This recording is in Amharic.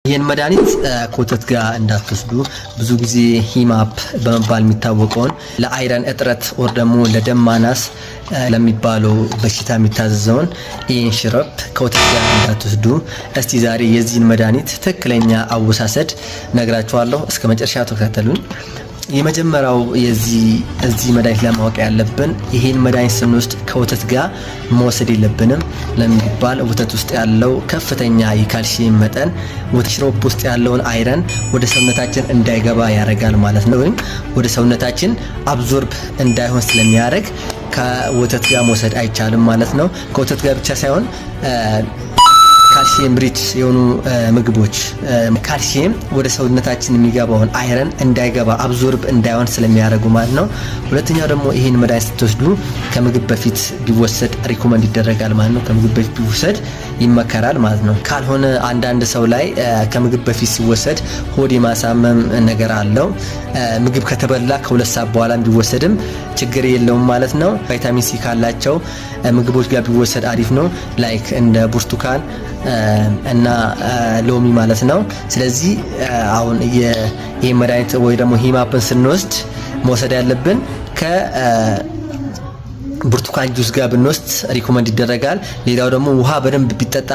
ይህን መድኃኒት ከወተት ጋር እንዳትወስዱ። ብዙ ጊዜ ሂማፕ በመባል የሚታወቀውን ለ iron እጥረት ወይ ደግሞ ለደም ማነስ ለሚባለው በሽታ የሚታዘዘውን ይህን syrup ከወተት ጋር እንዳትወስዱ። እስቲ ዛሬ የዚህን መድኃኒት ትክክለኛ አወሳሰድ ነግራችኋለሁ። እስከ መጨረሻ ተከታተሉን። የመጀመሪያው የዚህ እዚህ መድኃኒት ለማወቅ ያለብን ይሄን መድኃኒት ስንወስድ ከወተት ጋር መውሰድ የለብንም። ለሚባል ወተት ውስጥ ያለው ከፍተኛ የካልሲየም መጠን ወተት syrup ውስጥ ያለውን iron ወደ ሰውነታችን እንዳይገባ ያደርጋል ማለት ነው። ወይም ወደ ሰውነታችን absorb እንዳይሆን ስለሚያደርግ ከወተት ጋር መውሰድ አይቻልም ማለት ነው። ከወተት ጋር ብቻ ሳይሆን calcium rich የሆኑ ምግቦች ካልሲየም ወደ ሰውነታችን የሚገባውን iron እንዳይገባ፣ absorb እንዳይሆን ስለሚያደርጉ ማለት ነው። ሁለተኛው ደግሞ ይህን መድኃኒት ስትወስዱ ከምግብ በፊት ቢወሰድ recommend ይደረጋል ማለት ነው። ከምግብ በፊት ቢወሰድ ይመከራል ማለት ነው። ካልሆነ አንዳንድ ሰው ላይ ከምግብ በፊት ሲወሰድ ሆድ የማሳመም ነገር አለው። ምግብ ከተበላ ከ2 ሰዓት በኋላ ቢወሰድም ችግር የለውም ማለት ነው። ቫይታሚን ሲ ካላቸው ምግቦች ጋር ቢወሰድ አሪፍ ነው። Like እንደ ብርቱካን እና ሎሚ ማለት ነው። ስለዚህ አሁን ይህ መድኃኒት ወይ ደግሞ ሂማፕን ስንወስድ መውሰድ ያለብን ከብርቱካን ጁስ ጋር ብንወስድ recommend ይደረጋል። ሌላው ደግሞ ውሃ በደንብ ቢጠጣ